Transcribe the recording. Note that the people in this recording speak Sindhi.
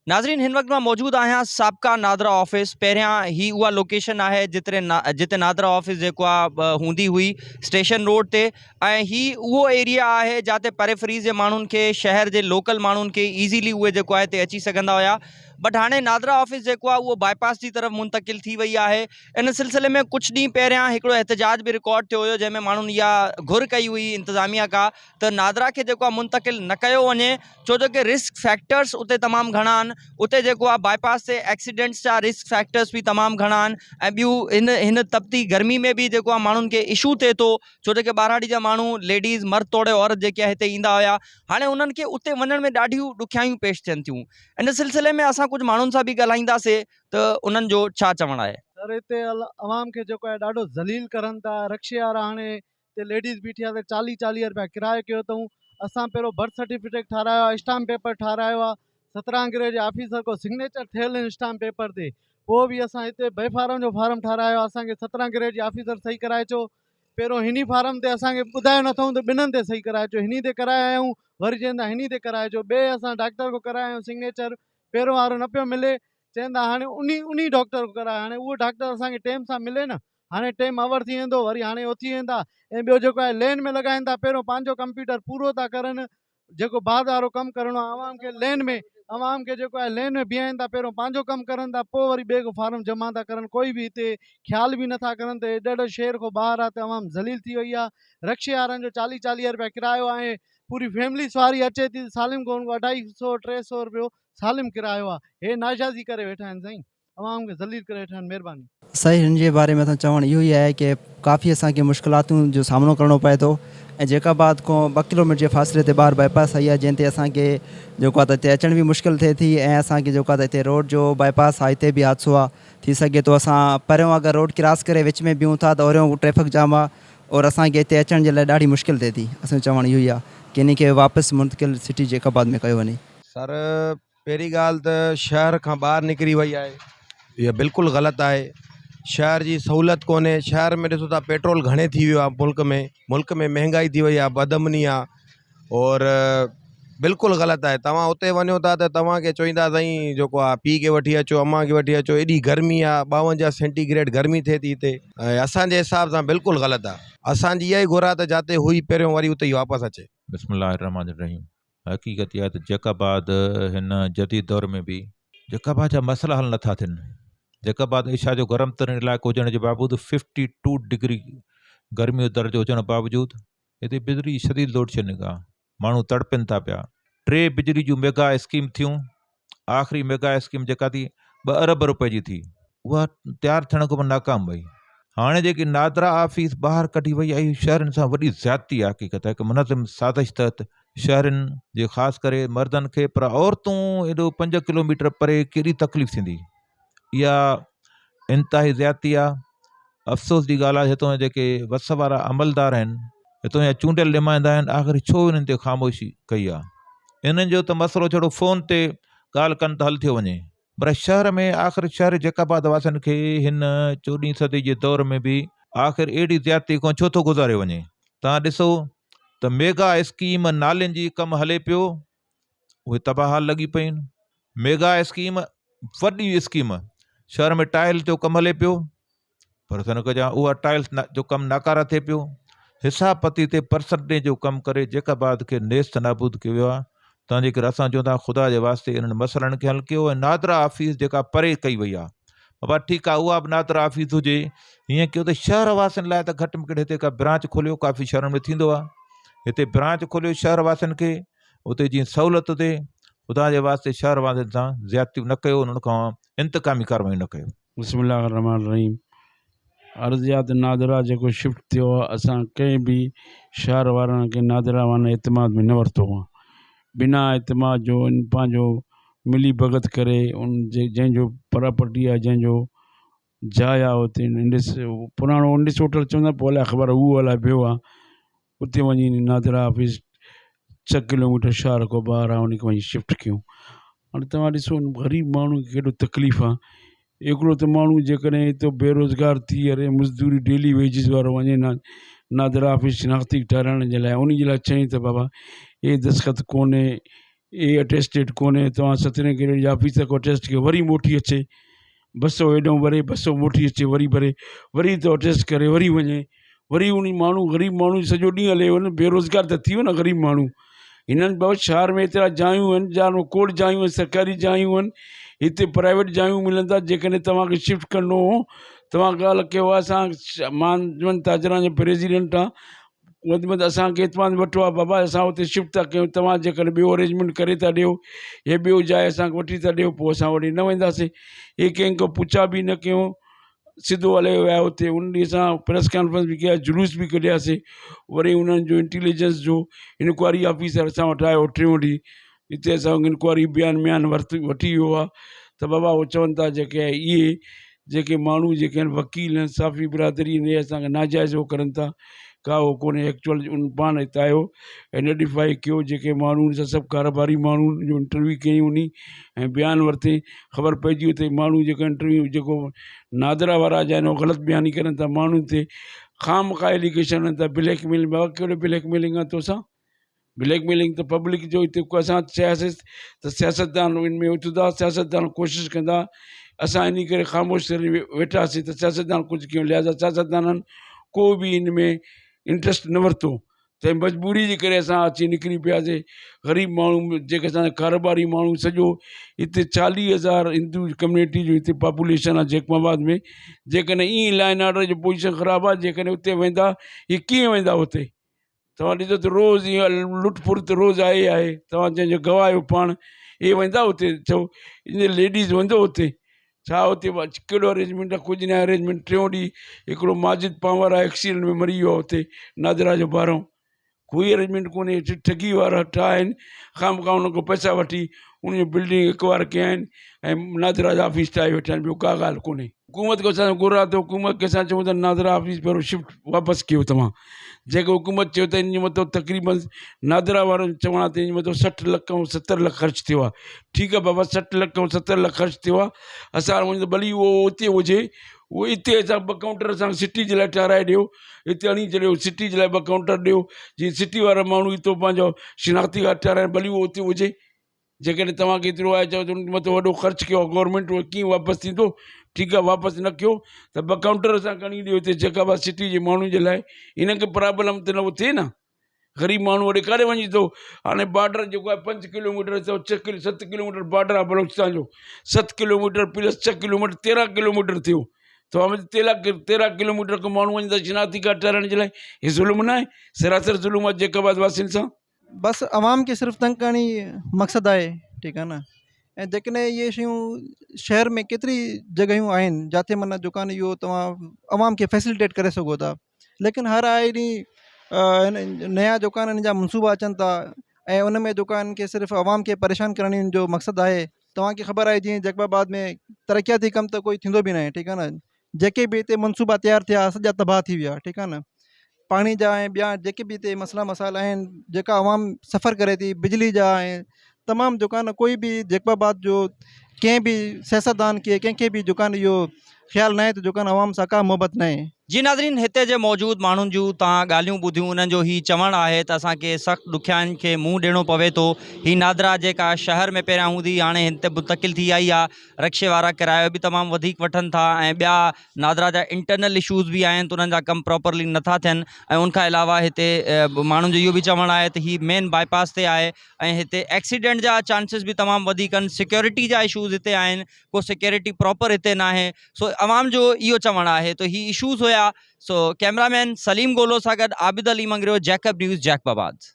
ناظرين هن وقت مان موجود آهيان سابقه نادرا آفيس پهريان هي اها لوڪيشن آهي جتي جتي نادرا آفيس جيڪو آهي هوندي هئي اسٽيشن روڊ تي ۽ هي اهو ايريا آهي جاتي پريفريز جي ماڻهن کي شهر جي لوڪل ماڻهن کي ايزيلي اهي جيڪو آهي هتي اچي سگهندا هيا بٽ هاڻي نادرا آفيس جيڪو آهي اهو باء پاس جي طرف منتقل ٿي وئي آهي ان سلسلي ۾ ڪجهه ڏينهن پهريان هڪڙو احتجاج به رڪارڊ ٿيو هيو جنهن ۾ ماڻهن اها گهر ڪئي هئي انتظاميا کا ته نادرا کي جيڪو آهي منتقل نه ڪيو وڃي ڇو جو ڪي رسڪ فيڪٽرس اتي تمام گهڻا آهن اتي جيڪو آهي باء پاس تي ايڪسيڊنٽس جا رسڪ فيڪٽرس به تمام گهڻا آهن ۽ ٻيون هن هن تپتي گرمي ۾ به جيڪو آهي ماڻهن کي اشو ٿئي ٿو ڇو جو ڪي ٻهراڙي جا ماڻهو ليڊيز مرد توڙي عورت جيڪي هتي ايندا هيا هاڻي انهن کي اتي وڃڻ ۾ ڏاڍيون ڏکيائيون پيش ٿين ٿيون ان سلسلي ۾ اسان ڪجهه ماڻهن سان به ڳالهائينداسي ته انهن جو ڇا چوڻ آهي. سر هتي عوام کي جيڪو آهي ڏاڍو ذليل ڪرن ٿا رڪشي وارا هاڻي تي ليڊيز بيٺي آهي ته چاليهه چاليهه رپيا ڪرايو ڪيو اٿئون اسان پهريون برٿ سرٽيفڪيٽ ٺارايو آهي اسٽامپ پيپر ٺارايو آهي سترهن گريڊ جي آفيسر کان سگنيچر ٿيل آهن اسٽامپ پيپر تي پوء به اسان هتي بي فارم جو فارم ٺارايو آهي اسان کي سترهن گريڊ جي آفيسر صحيح ڪرائي اچو پهريون هني فارم تي اسان کي ٻڌايو نه اٿئون ته ٻنهن تي صحيح ڪرائي اچو هني تي ڪرائي آيا آهيون وري چون ٿا هني تي ڪرائي اچو ٻئي اسان ڊاڪٽر کان ڪرايا آهيون سگنيچر پهريون وارو نه پيو ملي چون ٿا هاڻي انهي انهي ڊاڪٽر کان ڪرايو هاڻي اهو ڊاڪٽر اسان کي ٽيم سان ملي نه هاڻي ٽيم اور ٿي ويندو وري هاڻي اٿي ويندا ۽ ٻيو جيڪو آهي لين ۾ لڳائين ٿا پهريون پنهنجو ڪمپيوٽر پورو ٿا ڪرن جيڪو بعد وارو ڪم ڪرڻو آهي عوام کي لين ۾ عوام کي جيڪو آهي لين ۾ بيهائين ٿا پهريون پنهنجو ڪم ڪرن ٿا پوء وري ٻئي کان فارم جمع ٿا ڪرن ڪوئي به هتي خيال به نٿا ڪرن ته ايڏو ايڏو شهر کان ٻاهر آهي ته عوام ذليل ٿي وئي آهي رڪشي وارن جو چاليهه چاليهه روپيا ڪرايو آهي پوري فيملي سواري اچي ٿي سالم کان اڍائي سو ٽي سو روپيو سالم ڪرايو آهي هي ناجائزي ڪري ويٺا آهن سائين عوام کي ذليل ڪري ويٺا آهن مهرباني. سائين هن جي باري ۾ اسان چوڻ اهو ئي آهي ڪي ڪافي اسان کي مشڪلاتون جو سامنو ڪرڻو پئي ٿو ۽ جيڪب آباد کان ٻه ڪلو ميٽر جي فاصلي تي ٻاهر بائي پاس آئي آهي جنهن تي اسان کي جيڪو آهي ته هتي اچڻ به مشڪل ٿئي ٿي ۽ اسان کي جيڪو آهي ته هتي روڊ جو بائي پاس آهي هتي به حادثو آهي ٿي سگهي ٿو اسان پريون اگر روڊ ڪراس ڪري وچ ۾ بيهون ٿا ته اوريون ٽريفڪ جام آهي اور اسان کي هتي اچڻ جي لاء ڏاڍي مشڪل ٿئي ٿي اسان جو چوڻ اهو ئي آهي ڪي انهي کي واپس منتقل سٽي جيڪب آباد ۾ ڪيو وڃي. سر پهرين ڳالهه ته شهر کان ٻاهر نڪري وئي آهي اها بلڪل غلط آهي شهر جي سهولت ڪونهي شهر ۾ ڏسو ٿا پيٽرول گهڻي ٿي ويو آهي ملڪ ۾ ملڪ ۾ مهنگائي ٿي وئي آهي بدامني آهي اور بلڪل غلط آهي توهان اتي وڃو ٿا ته توهانکي چوئيندا سائين جيڪو آهي پيءُ کي وٺي اچو امان کي وٺي اچو ايڏي گرمي آهي ٻاونجاهه سينٽي گريڊ گرمي ٿئي ٿي هتي ۽ اسانجي حساب سان بلڪل غلط آهي اسانجي اها ئي گهر آهي ته جاتي هئي پهريون وري اتي ئي واپس اچي. بسم الله الرحمٰن الرحيم حقيقت اها ته جيڪب آباد هن جديد دور ۾ به جيڪب آباد جا مسئلا حل نٿا ٿين. جيڪب آباد ايشيا جو گرم ترين علائقو هجڻ جي باوجود ففٽي ٽو ڊگري گرمي جو درجو هجڻ باوجود هتي بجلي جي شديد لوڊشيڊنگ آهي ماڻهو تڙپين ٿا پيا ٽي بجلي جون ميگا اسڪيم ٿيون آخري ميگا اسڪيم جيڪا ٿي ٻه ارب روپئي جي ٿي اها تيار ٿيڻ کان پوء ناڪام وئي هاڻي جيڪي نادرا آفيس ٻاهر ڪڍي وئي آهي شهرين سان وڏي زيادتي آهي حقيقت هڪ منظم سازش تحت شهرين جي خاص ڪري مردن کي پر عورتون ايڏو پنج ڪلو ميٽر پري ڪيڏي تڪليف ٿيندي اها انتهائي زيادتي آهي افسوس جي ڳالهه آهي هتان جا جيڪي وس وارا عملدار آهن هتان جا چونڊيل نمائندا آهن آخر ڇو انهن تي خاموشي ڪئي آهي انهن جو ته مسئلو ڇڙو فون تي ڳالهه ڪن ته حل ٿيو وڃي پر شهر ۾ آخر شهر جيڪب آباد واسين کي هن چوڏهين صدي جي دور ۾ به آخر اهڙي زيادتي کان ڇو ٿو گذاريو وڃي تان ڏسو ته ميگا اسڪيم نالين جي ڪم هلي پيو اهي تباهه حال لڳي پيون آهن ميگا اسڪيم وڏي اسڪيم شهر ۾ ٽائل جو ڪم هلي پيو پر جا اها ٽائلس جو ڪم ناڪاره ٿئي پيو حصا پتي تي پرسنٽيج جو ڪم ڪري جيڪب آباد کي نيست نابود ڪيو ويو آهي تنهنجي ڪري اسان چون ٿا خدا جي واسطي انهن مسئلن کي حل ڪيو ۽ نادرا آفيس جيڪا پري ڪئي وئي آهي بابا ٺيڪ آهي اها به نادرا آفيس هجي هيئن ڪيو ته شهر واسين لاء ته گهٽ ۾ گهٽ هتي ڪا برانچ کوليو ڪافي شهرن ۾ ٿيندو آهي هتي برانچ کوليو شهر واسين کي اتي جيئن سهولت ٿئي، خدا جي واسطي شهر واسين سان زيادتيون نه ڪيو، انهن کان انتقامي ڪارروايون نه ڪيو. بسم الله الرحمٰن الرحيم عرضيات نادرا جيڪو شفٽ ٿيو آهي اسان ڪنهن به شهر وارن کي نادرا وارن اعتماد ۾ نه ورتو آهي بنا اعتماد جو ان پنهنجو ملي ڀڳت ڪري ان جي جنهن جو پراپرٽي آهي جنهن جو جاء آهي اتي انڊس پراڻو انڊس هوٽل چوندا پوء الائي خبر اهو الائي ٻيو آهي اتي وڃي نادرا آفيس ڇهه ڪلو ميٽر شهر کان ٻاهر آهي ان کي وڃي شفٽ ڪيون هاڻي توهان ڏسو غريب ماڻهو کي ڪيڏو تڪليف آهي هڪڙو ته ماڻهو جيڪڏهن هتو بيروزگار ٿي ڪري مزدوري ڊيلي ويجز وارو وڃي نادرا آفيس شناختي ٺهرائڻ جي لاء ان جي لاء چئين ته بابا هي دستخط ڪونهي اي اٽيسٽيڊ ڪونهي توهان سترهين گريڊ جي آفيسر کان اٽيسٽ ڪيو وري موٽي اچي ٻه سو هيڏو ڀري ٻه سو موٽي اچي وري ڀري وري ٿو اٽيسٽ ڪري وري وڃي وري ان ماڻهو غريب ماڻهو سڄو ڏينهن هلي وڃي بيروزگار ته ٿي ويو نه غريب ماڻهو هنن بابا شهر ۾ ايترا جايون آهن جان کوڙ جايون آهن سرڪاري جايون آهن هتي پرائيويٽ جايون ملن ٿا جيڪڏهن توهانکي شفٽ ڪرڻو هو توهان ڳالهه ڪيو اسان مان تاجران جو پريزيڊنٽ آهيان وڌ ۾ وڌ اسان کي اعتماد وٺو آهي بابا اسان اتي شفٽ ٿا ڪيون توهان جيڪڏهن ٻيو ارينجمينٽ ڪري ٿا ڏيو يا ٻيو جاء اسان کي وٺي ٿا ڏيو پوء اسان اوڏي نه وينداسين هي ڪنهن کان پڇا به نه ڪيون سڌو هلي ويا اتي ان ڏينهن اسان پريس ڪانفرنس به ڪئي جلوس به ڪڍياسين وري انهن جو انٽيليجنس جو انڪوائري آفيسر اسان وٽ آيو ٽيون ڏينهن اتي اسان انڪوائري بيان ميان ورت وٺي ويو آهي ته بابا هو چون ٿا جيڪي اهي جيڪي ماڻهو جيڪي آهن وڪيل آهن صحافي برادري آهن اهي اسان کي ناجائز هو ڪرن ٿا ڪا هو ڪونهي ايڪچوئل ان پاڻ هت آيو آئيڊينٽيفائي ڪيو جيڪي ماڻهو ان سان سڀ ڪاروباري ماڻهو ان جو انٽرويو ڪيائين انهي ۽ بيان ورتي خبر پئجي وئي ته ماڻهو جيڪا انٽرويو جيڪو نادرا وارا جا آهن اهي غلط بياني ڪرن ٿا ماڻهن تي خامخواه ايليگيشن هڻن ٿا بليڪ ميل بابا ڪهڙو بليڪ ميلنگ آهي توسان بليڪ ميلنگ ته پبلڪ جو هتي اسان چياسين ته سياستدان ان ۾ اٿندا سياستدان ڪوشش ڪندا اسان ان ڪري خاموش ٿي ويٺاسين ته سياستدان ڪجهه ڪيون لهٰذا سياستدانن ڪو به ان ۾ انٽرسٽ نه ورتو تنهن مجبوري جي ڪري اسان اچي نڪري پياسين غريب ماڻهو جيڪي اسان جا ڪاروباري ماڻهو سڄو هتي 40000 هندو ڪميونٽي جو هتي پاپوليشن آهي جيڪب آباد ۾ جيڪڏهن ائين لا اينڊ آرڊر جي پوزيشن خراب آهي جيڪڏهن اتي ويندا هي ڪيئن ويندا اتي توهان ڏسو ته روز ائين لٽ ڦر ته روز آهي ئي آهي توهان جنهن جو گواهه آهيو پاڻ اهي ويندا اتي چئو ان ليڊيز ويندو اتي ڇا اتي ڪهڙو ارينجمينٽ آهي ڪجهه ناهي ارينجمينٽ ٽيون ڏينهن هڪڙو ماجد پنهور آهي ايڪسيڊنٽ ۾ مري ويو آهي اتي نادرا جو ٻارهون ڪوئي ارينجمينٽ ڪونهي ٺڳي وارا ٺاهيا آهن خامخواه ان کان پئسا وٺي ان جون بلڊنگ اڪوائر ڪيا آهن ۽ نادرا جا آفيس ٺاهي ويٺا آهن ٻيو ڪا ڳالهه ڪونهي. حڪومت کي اسان گهر آهي ته حڪومت کي اسان چئون ته نادرا آفيس پهريون شفٽ واپس ڪيو توهان جيڪي حڪومت چيو ته ان جو مطلب تقريبن نادرا وارن جو چوڻ آهي ته ان جو مطلب 60 لک ۽ 70 لک خرچ ٿيو آهي ٺيڪ آهي بابا 60 لک ۽ 70 لک خرچ ٿيو آهي اسان وڃون ته ڀلي اهو اتي هجي اهو اتي اسان ٻه ڪائونٽر اسان سٽي جي لاء ٺهرائي ڏيو اتي هڻي ڇڏيو سٽي جي لاء ٻه ڪائونٽر ڏيو جيئن سٽي وارا ماڻهو اتو پنهنجو شناختي ڪارڊ ٺهرائين ڀلي اهو اتي هجي جيڪڏهن توهان کي ايترو آهي چئو ته ان مٿان وڏو خرچ ڪيو آهي گورنمينٽ اهو ڪيئن واپس ٿيندو ٺيڪ آهي واپس نه ڪيو ته ٻه ڪائونٽر اسان کڻي ڏيو هتي جيڪب آباد سٽي جي ماڻهن جي لاء هنن کي پرابلم ته نه ٿئي نه غريب ماڻهو هوڏي ڪاڏي وڃي ٿو هاڻي بارڊر جيڪو آهي 5 ڪلوميٽر اٿو ڇهه ڪلو 7 ڪلوميٽر بارڊر آهي بلوچستان جو 7 ڪلوميٽر پلس 6 ڪلوميٽر 13 ڪلوميٽر ٿيو تو 13 ڪلوميٽر کان ماڻهو وڃن ٿا شناختي ڪارڊ ٺهرائڻ جي لاء هي ظلم نه آهي سراسر ظلم آهي جيڪب آباد واسين سان بس عوام کي صرف تنگ ڪرڻ ئي مقصد آهي ٺيڪ آهي نه ۽ جيڪڏهن اهي شيون شهر ۾ ڪيتري جڳهيون آهن جتي معنيٰ دڪان اهو توهان عوام کي فيسليٽيٽ ڪري سگهو ٿا ليڪن هر آئي ڏينهن نيا دڪانن جا منصوبا اچن ٿا ۽ ان ۾ دڪان کي صرف عوام کي پريشان ڪرڻ ان جو مقصد آهي توهان کي خبر آهي جيئن جيڪب آباد ۾ ترقياتي ڪم ته ڪوئي ٿيندو به ناهي ٺيڪ آهي نه جيڪي به هتي منصوبا تيار ٿيا سڄا تباهه ٿي ويا ٺيڪ آهي نه پاڻي جا ۽ ٻيا جيڪي به هتي مسئلا مسائل آهن جيڪا عوام سفر ڪري ٿي بجلي جا ۽ تمام دڪان ڪوئي به جيڪب آباد جو ڪنهن به سياستدان کي ڪنهن کي به دڪان اهو خيال ناهي ته دڪان عوام سان ڪا محبت ناهي. جي ناظرين هتي جي موجود ماڻهن جون توهان ڳالهيون ٻڌيون انهن جو هي چوڻ آهي ته اسان کي سخت ڏکيائين کي منهن ڏيڻو پوي ٿو هي نادرا جيڪا شهر ۾ پهريان هوندي هاڻي هتي منتقل ٿي آئي آهي رڪشي وارا ڪرايو به تمام وڌيڪ وٺن ٿا ۽ ٻيا نادرا جا انٽرنل اشوز به آهن ته انهن جا ڪم پراپرلي نٿا ٿين ۽ ان کان علاوه هتي ماڻهن جو اهو به چوڻ آهي ته هي مين باء پاس تي آهي ۽ هتي ايڪسيڊنٽ جا چانسز به تمام وڌيڪ آهن سيڪيورٽي جا اشوز هتي آهن ڪو سيڪيورٽي پراپر هتي ناهي سو عوام جو اهو چوڻ آهي ته هي اشوز هيا سو ڪيمرا مين سليم گولو سان گڏ Abid Ali Mangrio Jacob news Jacob آباد.